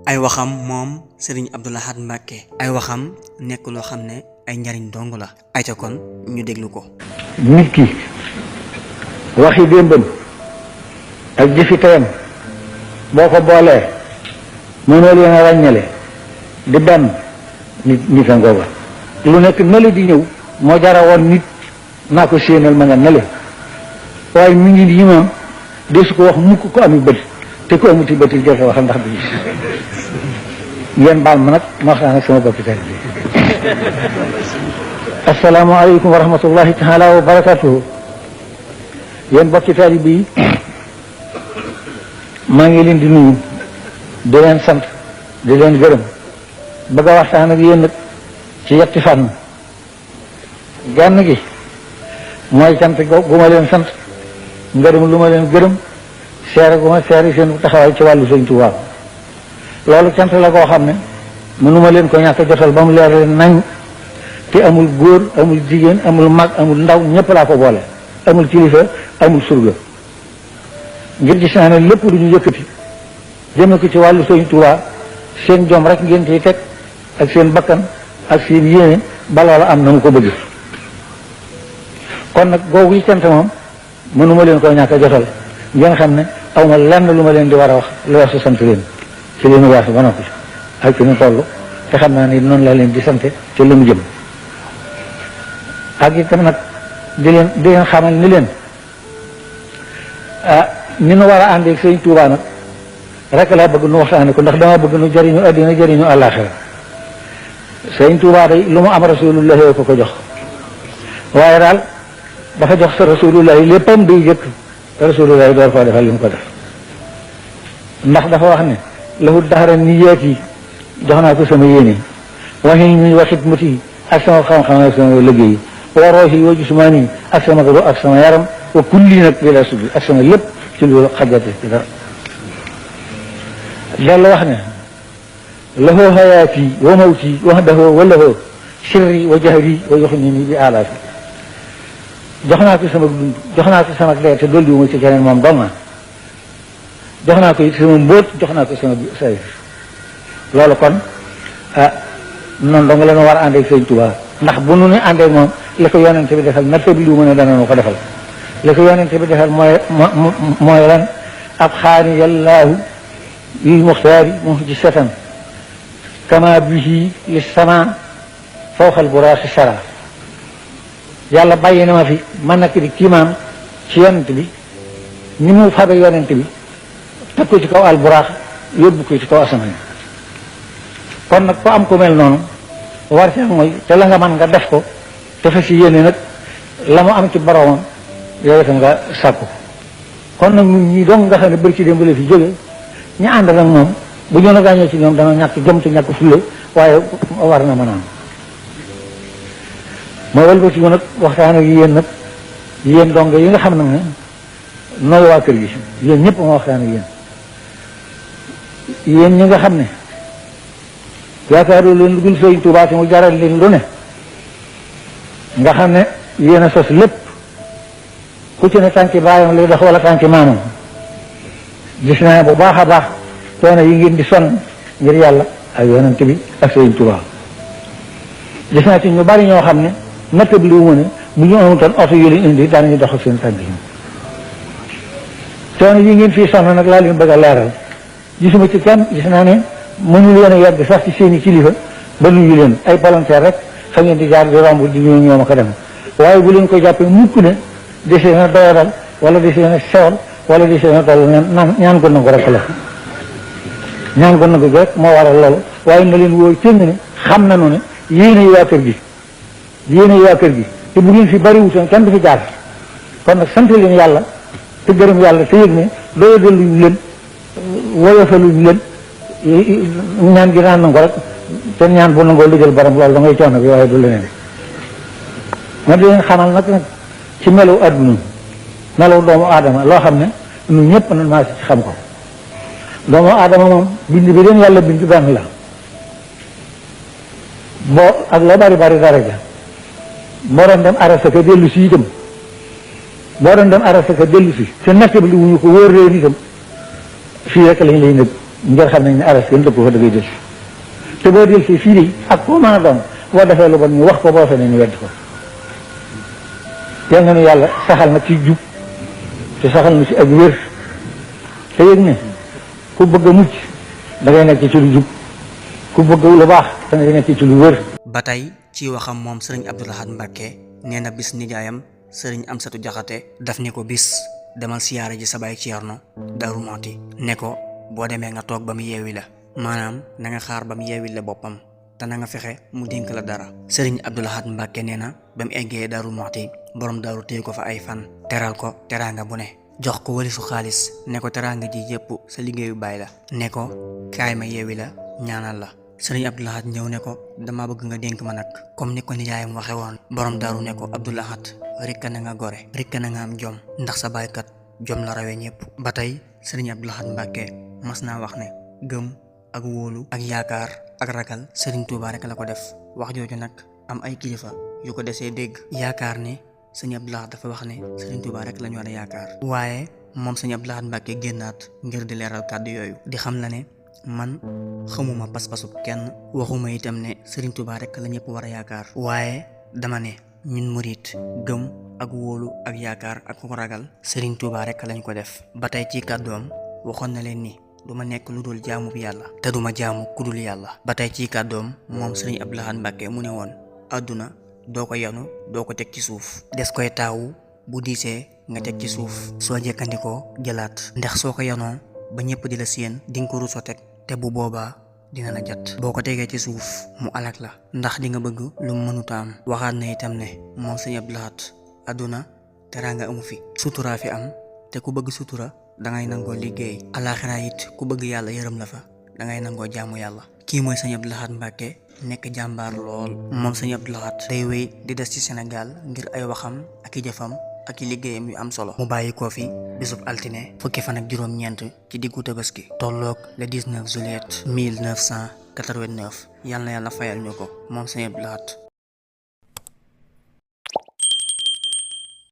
ay waxam moom Serigne Abdou Lahad Mbacké ay waxam nekk loo xam ne ay njariñ dong la ay ca kon ñu déglu ko. nit ki waxi démbam ak jëfi tayam boo ko boolee mënoo leen a ràññale di benn nit a ngooga lu nekk nale di ñëw moo jara woon nit naa ko séenal ma nga nale waaye mi ngi nii moom desu ko wax mukk ko ami bët te ko amuti bët yi jafe waxal ndax du gis ngeen baal ma nag ma waxtaan ak sama boppi tey bi asalaamaaleykum wa rahmatullahi taala wa barakatuhu yéen bokki taalibe yi maa ngi leen di nuyu di leen sant di leen gërëm bëgg a waxtaan ak yéen nag ci yetti fànn genn gi mooy sant gu ma leen sant ngërëm lu ma leen gërëm seere gu ma seere seen taxawaay ci wàllu Sëñ Tuubaa loolu sant la koo xam ne mënuma leen ko ñàkk a jotal ba mu leer leen nañ te amul góor amul jigéen amul mag amul ndaw ñëpp laa ko boole amul kilifa amul surga ngir gis naa ne lépp lu ñu yëkkati jëme ko ci wàllu Sëñ Tuubaa seen jom rek ngeen ciy teg ak seen bakkan ak seen yéene ba loola am na mu ko bëgg kon nag googu yi cant moom mënuma leen ko ñàkk a jotal ngeen xam ne aw ma lenn lu ma leen di war a wax lu weesu sant leen ci leen weesu ba noppi ak ci ñu toll te xam naa ni noonu laa leen di sante ci lu mu jëm ak itam nag di leen xamal ni leen ni nu war a àndee ak Sëñ Tuubaa nag rek laa bëgg nu waxtaane ko ndax dama bëgg nu jëriñu àddina jëriñu àllaaxira Sëñ Tuubaa day lu mu am rasulullahi ko jox waaye daal dafa jox sa rasulullahi léppam day jëkk rasulullahi door koo defal li mu ko def ndax dafa wax ne lahu daxara niyaat yi jox naa ko sama yéene waxi mi wa xidmati ak sama xam-xam ak sama liggéey wa rooxi wa jusmaani ak sama gado ak sama yaram wa kulli nag bi la subi ak sama lépp ci lu xajate ci dara dellu wax ne lahu hayaati wa mawti wahdahu wa lahu sirri wa jahri wa yuxnini bi alaafi jox naa ko sama dund jox naa ko sama dee te dolli wu ma ci keneen moom dong na jox naa ko it sama mbóot jox naa ko sama sayf loolu kon noonu dong la ñu war a ànd ak Sëñ Tuubaa ndax bu nu ne ànd ak moom li ko yonent bi defal natt bi lu mu ne dana nu ko defal li ko yonent bi defal mooy lan ab xaani yallaahu lil muxtaari muhjisatan kama bihi li sama fawxal buraaxi sara yàlla bàyyi na ma fi man nag di kiimaam ci yonent bi ni mu fabe yonent bi teg ko ci kaw al buraax yóbbu ko ci kaw asamaan kon nag ko am ku mel noonu war ci mooy te la nga mën nga def ko te fa si yéene nag la mu am ci boromam yow itam nga sàkku kon nag ñun ñii dong nga xam ne bëri ci démb la fi jóge ñu ànd nag moom bu ñu la gaañoo ci ñoom dana ñàkk jom te ñàkk fulle waaye war na mën a am ma wëlbati ko nag waxtaan ak yéen nag yéen dong yi nga xam nag ne nooy waa kër gi yéen ñëpp ma waxtaan ak yéen ñi nga xam ne yaakaaru leen lu dul Sëñ Tuubaa te mu jaral leen lu ne nga xam ne yéen a sos lépp ku ci ne tànki baayam lay dox wala tànki maamam gis naa bu baax a baax coono yi ngeen di sonn ngir yàlla ak yonent bi ak Sëñ Tuubaa gis naa ci ñu bari ñoo xam ne natt bi lu mu ne bu ñu amutoon oto yu leen indi daanañu dox ak seen tànk yi coono yi ngeen fii sonn nag laa leen bëgg a leeral gisuma ci kenn gis naa ne mënu leen a yegg sax ci seeni kilifa ba nuyu leen ay volontaire rek fa ngeen di jaar di romb di ñëw ñoom a ko dem waaye bu leen ko jàppee mukk ne desee na doyadal wala desee na sewal wala desee na toll ñaan ko nangu rek la ñaan ko nangu rek moo waral loolu waaye na leen wooy tëng ne xam nañu ne yéen ay waa kër gi yéen ay waa kër gi te bu ngeen fi bari wutoon kenn du fi jaar kon nag sant leen yàlla te gërëm yàlla te yëg ne doyadaluñ leen woyofaluñ leen ñaan gi naan nangu rek te ñaan bu nangoo liggéeyal borom loolu da ngay coono bi waaye du leneen ma di leen xamal nag ci melaw adduna melaw doomu aadama loo xam ne ñun ñëpp nan maa ci xam ko doomu aadama moom bind bi leen yàlla bind benn la boo ak loo bari bari daraja boo doon dem arasa ka dellu si itam boo doon dem arasa ka dellu si te nekk bi lu wuñu ko wóor leen itam fii rek lañ lay nëb ngir xam nañ ne aras kenn dëpp fa da ngay del te boo del si fii de ak koo mën a doon boo defee lu bon ñu wax ko boo fenee ñu wedd ko yal na nu yàlla saxal na ci jub te saxal na ci ak wér te yëg ne ku bëgg a mucc da ngay nekk ci lu jub ku bëgg lu baax da ngay nekk ci lu wér. ba tey ci waxam moom sëriñ Abdou Lahad Mbacké nee na bis nijaayam sëriñ Amsatu Jaxate daf ne ko bis demal siyaare ji sa baay Ceerno Daaru Muxti ne ko boo demee nga toog ba mu yeewi la maanaam na nga xaar ba mu yeewi la boppam te na nga fexe mu dénk la dara. sëriñ Abdou Lahad Mbacké nee na ba mu eggee Daaru Muxti borom daaru téye ko fa ay fan teral ko teraanga bu ne jox ko walisu xaalis ne ko teraanga ji yépp sa liggéeyu baay la ne ko kaay ma yeewi la ñaanal la. sëriñ Abdou Lahad ñëw ne ko dama bëgg nga dénk ma nag comme ni ko nijaayam waxe woon borom daaru ne ko Abdou Lahad rikka na nga gore rikka na nga am jom ndax sa baaykat jom la rawee ñëpp. ba tey sëriñ Abdou Lahad Mbacké mas naa wax ne gëm ak wóolu ak yaakaar ak ragal sëriñ Tuubaa rek la ko def wax jooju nag am ay kilifa yu ko desee dégg yaakaar ne sëriñ Abdou Lahad dafa wax ne sëriñ Tuubaa rek la ñu war a yaakaar waaye moom sëriñ Abdou Lahad Mbacké génnaat ngir di leeral kàddu yooyu di xam la ne man xamuma pas-pasu kenn waxuma itam ne Serigne Touba rek la ñëpp war a yaakaar waaye dama ne ñun murit gëm ak wóolu ak yaakaar ak ko ragal Serigne Touba rek lañ ko def. ba tey ci kàddoom waxoon na leen ni duma nekk lu dul jaamu bi yàlla te duma jaamu ku dul yàlla. ba tey ci kàddoom moom Serigne Abdou Lahad Mbacké mu ne woon àdduna doo ko yanu doo ko teg ci suuf des koy taawu bu diisee nga teg ci suuf soo jekkandikoo jëlaat ndax soo ko yanoo ba ñëpp di la séen di nga ko ruusoo teg te bu boobaa dina la jat boo ko tegee ci suuf mu alak la ndax di nga bëgg lu mu mënuta am. waxaat na itam ne moom sëñ Abdou Lahad àdduna teraanga amu fi sutura fi am te ku bëgg sutura dangay nangoo liggéey alaxira it ku bëgg yàlla yërëm la fa dangay nangoo jaamu yàlla. kii mooy sëñ Abdou Lahad Mbacké nekk jàmbaar lool moom sëñ Abdou Lahad day wéy di des ci Sénégal ngir ay waxam ak i jëfam ak i liggéeyam yu am solo. mu bàyyi ko fi bisub altine fukki fan ak juróom-ñeent ci diggu Tabaski tolloog le 19 juillet 1989 yal na yàlla fayal ñu ko moom sëñ Abdou Lahad